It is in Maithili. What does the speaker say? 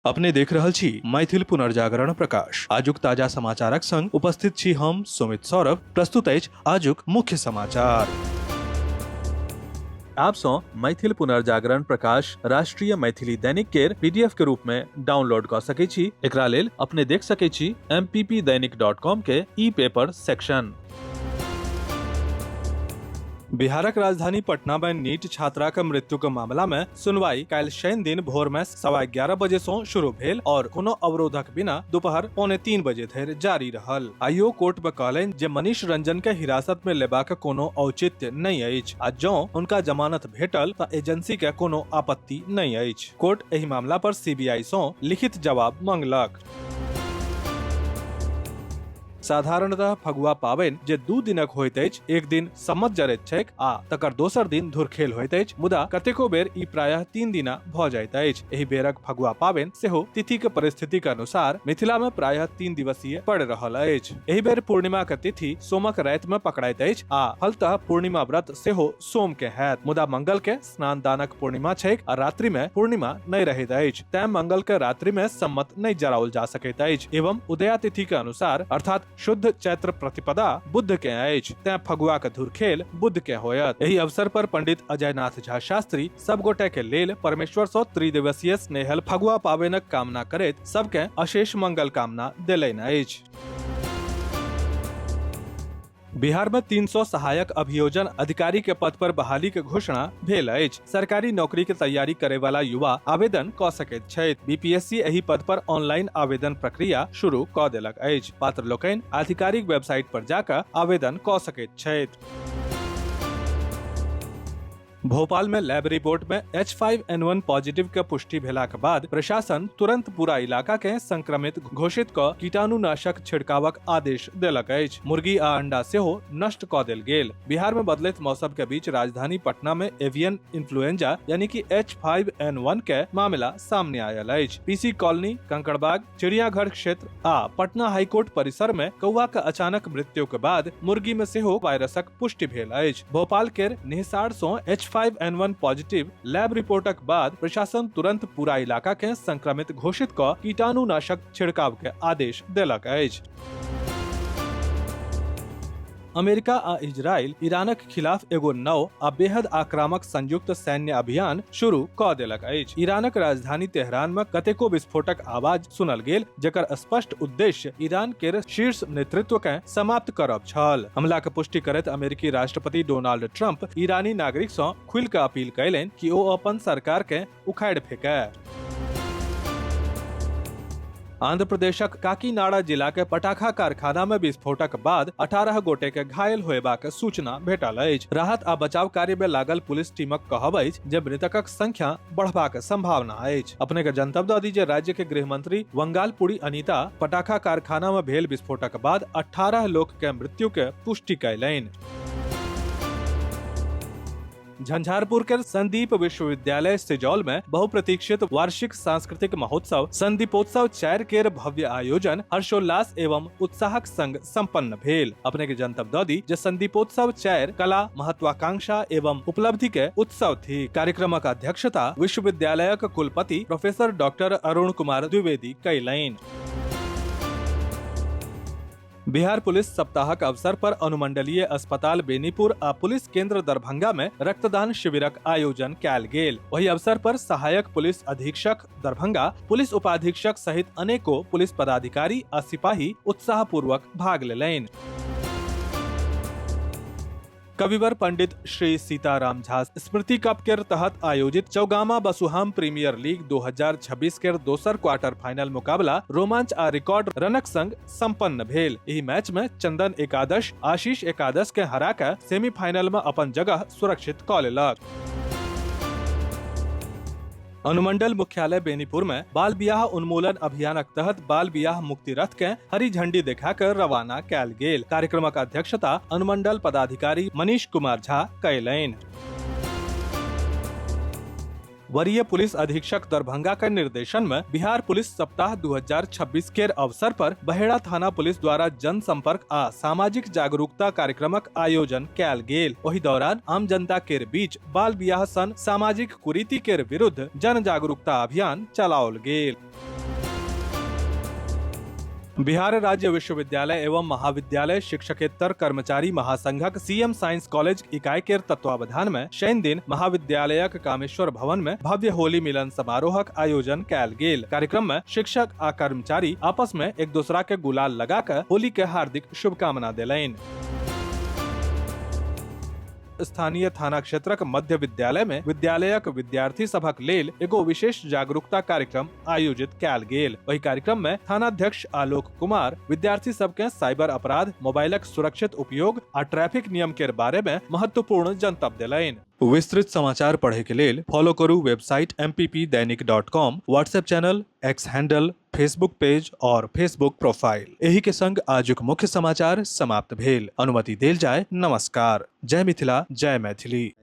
अपने देख रहल छी मैथिल पुनर्जागरण प्रकाश। आजुक ताजा समाचारक संग उपस्थित छी हम सुमित सौरभ। प्रस्तुत अछि आजुक मुख्य समाचार। आप सँ मैथिल पुनर्जागरण प्रकाश राष्ट्रीय मैथिली दैनिक केर पीडीएफ के रूप में डाउनलोड कऽ सकै छी। एकरा लेल अपने देख सकै छी mppdainik.com के ई पेपर सेक्शन। बिहारक राजधानी पटना में नीट छात्रा के मृत्यु के मामला में सुनवाई काल्हि शनि दिन भोर में 11:15 बजे से शुरू भेल और कोनो अवरोधक बिना दोपहर 2:45 बजे धरि जारी रहल। आइयो कोर्ट में कहलनि जे मनीष रंजन के हिरासत में लेबाक कोनो औचित्य नहि अछि आ जौं हुनका जमानत भेटल तऽ एजेंसी के कोनो आपत्ति नहि अछि। कोर्ट एहि मामला पर सीबीआई सं लिखित जवाब मांगलक। साधारणतः फगुआ पाबनि जे 2 दिनक होइत अछि, एक दिन सम्मत जरैत छैक आ तकर दोसर दिन धुरखेल होइत अछि, मुदा कतेको बेर ई प्रायः 3 दिना भऽ जाइत अछि। एहि बेरक फगुआ पाबनि सेहो तिथि के परिस्थिति के अनुसार मिथिला में प्रायः 3 दिवसीय पड़ि रहल अछि। एहि बेर पूर्णिमा के तिथि सोमक राति में पकड़ाइत अछि आ फलतः पूर्णिमा व्रत सेहो सोम के हैत, मुदा मंगल के स्नान दानक पूर्णिमा छैक आ रात्रि में पूर्णिमा नहीं रहैत अछि, तैं मंगल के रात्रि में सम्मत नहीं जराओल जा सकैत अछि एवं उदयातिथि के अनुसार अर्थात शुद्ध चैत्र प्रतिपदा बुध के अछि, तैं फगुआ के धुरखेल बुध के होयत। एहि अवसर पर पंडित अजय नाथ झा शास्त्री सब गोटे के लेल परमेश्वर सँ त्रिदिवसीय स्नेहल फगुआ पाबनिक कामना करैत सबके अशेष मंगल कामना देलनि अछि। बिहार में 300 सहायक अभियोजन अधिकारी के पद पर बहाली के घोषणा भेल अछि। सरकारी नौकरी के तैयारी करे वाला युवा आवेदन क सकैत छथि। बीपीएससी एहि पद पर ऑनलाइन आवेदन प्रक्रिया शुरू क देलक अछि। पात्र लोकनि आधिकारिक वेबसाइट पर जाकर आवेदन क सकैत छथि। भोपाल में लैब रिपोर्ट में H5N1 positive के पुष्टि भेलाक बाद प्रशासन तुरंत पूरा इलाका के संक्रमित घोषित क कीटाणुनाशक छिड़कावक आदेश देलक अछि। मुर्गी आ अंडा सेहो नष्ट क देल गेल। बिहार में बदलैत मौसम के बीच राजधानी पटना में एवियन इन्फ्लुएंजा यानी कि H5N1 के मामला सामने आयल अछि। पीसी कॉलोनी, कंकड़बाग, चिड़ियाघर क्षेत्र आ पटना हाईकोर्ट परिसर में कौआ के अचानक मृत्यु के बाद मुर्गी में सेहो वायरसक पुष्टि भेल अछि। भोपाल के निहसार सं H5N1 positive lab रिपोर्टक बाद प्रशासन तुरंत पूरा इलाका के संक्रमित घोषित क कीटाणुनाशक छिड़काव के आदेश देलक अछि। अमेरिका आ इजराइल ईरानक खिलाफ एगो नव आ बेहद आक्रामक संयुक्त सैन्य अभियान शुरू क देलक अछि। ईरानक राजधानी तेहरान में कतेको विस्फोटक आवाज सुनल गेल, जकर स्पष्ट उद्देश्य ईरान के शीर्ष नेतृत्व के समाप्त करब छल। हमला के पुष्टि करैत अमेरिकी राष्ट्रपति डोनाल्ड ट्रंप ईरानी नागरिक सँ खुलि के अपील कयलनि कि ओ अपन सरकार के उखाड़ि फेंके। आंध्र प्रदेशक काकीनाडा जिला के पटाखा कारखाना में विस्फोटक बाद 18 गोटे के घायल होयबाक सूचना भेटल अछि। राहत आ बचाव कार्य में लागल पुलिस टीमक कहब अछि जे मृतकक संख्या बढ़बाक संभावना अछि। अपने के जनतब दऽ दी जे राज्य के गृह मंत्री वंगालपुरी अनीता पटाखा कारखाना में भेल विस्फोटक बाद 18 लोक के मृत्यु के पुष्टि कयलनि। झंझारपुर के संदीप विश्वविद्यालय सिजौल में बहुप्रतीक्षित वार्षिक सांस्कृतिक महोत्सव संदीपोत्सव 4 केर भव्य आयोजन हर्षोल्लास एवं उत्साहक संग संपन्न भेल। अपने के जनतब दऽ दी जे संदीपोत्सव 4 कला, महत्वाकांक्षा एवं उपलब्धि के उत्सव थी। कार्यक्रमक अध्यक्षता विश्वविद्यालयक कुलपति प्रोफेसर डॉक्टर अरुण कुमार द्विवेदी कयलनि। बिहार पुलिस सप्ताहक अवसर पर अनुमंडलीय अस्पताल बेनीपुर आ पुलिस केंद्र दरभंगा में रक्तदान शिविरक आयोजन कयल गेल। ओहि अवसर पर सहायक पुलिस अधीक्षक दरभंगा, पुलिस उपाधीक्षक सहित अनेको पुलिस पदाधिकारी आ सिपाही उत्साहपूर्वक भाग लेलनि। कविवर पंडित श्री सीताराम झा स्मृति कप के तहत आयोजित चौगामा बसुहाम प्रीमियर लीग 2026 के दोसर क्वार्टर फाइनल मुकाबला रोमांच आ रिकॉर्ड रनक संग संपन्न भेल। एहि मैच में चंदन एकादश आशीष एकादश के हरा के सेमीफाइनल में अपन जगह सुरक्षित क लेलक। अनुमंडल मुख्यालय बेनीपुर में बाल बियाह उन्मूलन अभियानक तहत बाल बियाह मुक्ति रथ के हरी झंडी देखा कर रवाना कयल गेल। कार्यक्रमक अध्यक्षता अनुमंडल पदाधिकारी मनीष कुमार झा कयलनि। वरीय पुलिस अधीक्षक दरभंगा के निर्देशन में बिहार पुलिस सप्ताह 2026 के अवसर पर बहेड़ा थाना पुलिस द्वारा जनसंपर्क आ सामाजिक जागरूकता कार्यक्रमक आयोजन कयल गेल। ओहि दौरान आम जनता के बीच बाल बियाह सन सामाजिक कुरीति के विरुद्ध जन जागरूकता अभियान चलाओल गेल। बिहार राज्य विश्वविद्यालय एवं महाविद्यालय शिक्षकेतर कर्मचारी महासंघक सीएम साइंस कॉलेज इकाई केर तत्वावधान में शनि दिन महाविद्यालयक कामेश्वर भवन में भव्य होली मिलन समारोहक आयोजन कयल गेल। कार्यक्रम में शिक्षक आ कर्मचारी आपस में एक दोसरा के गुलाल लगा के होली के हार्दिक शुभकामना देलनि। स्थानीय थाना क्षेत्रक मध्य विद्यालय में विद्यालयक विद्यार्थी सभक लेल एगो विशेष जागरूकता कार्यक्रम आयोजित कयल गेल। ओहि कार्यक्रम में थानाध्यक्ष आलोक कुमार विद्यार्थी सबके साइबर अपराध, मोबाइलक सुरक्षित उपयोग आ ट्रैफिक नियम के बारे में महत्वपूर्ण जनतब देलनि। विस्तृत समाचार पढ़े के लेल फॉलो करू website mppdainik.com, WhatsApp channel, X handle, Facebook page और फेसबुक प्रोफाइल। एही के संग आजुक मुख्य समाचार समाप्त भेल। अनुमति देल जाय। नमस्कार। जय मिथिला, जय मैथिली।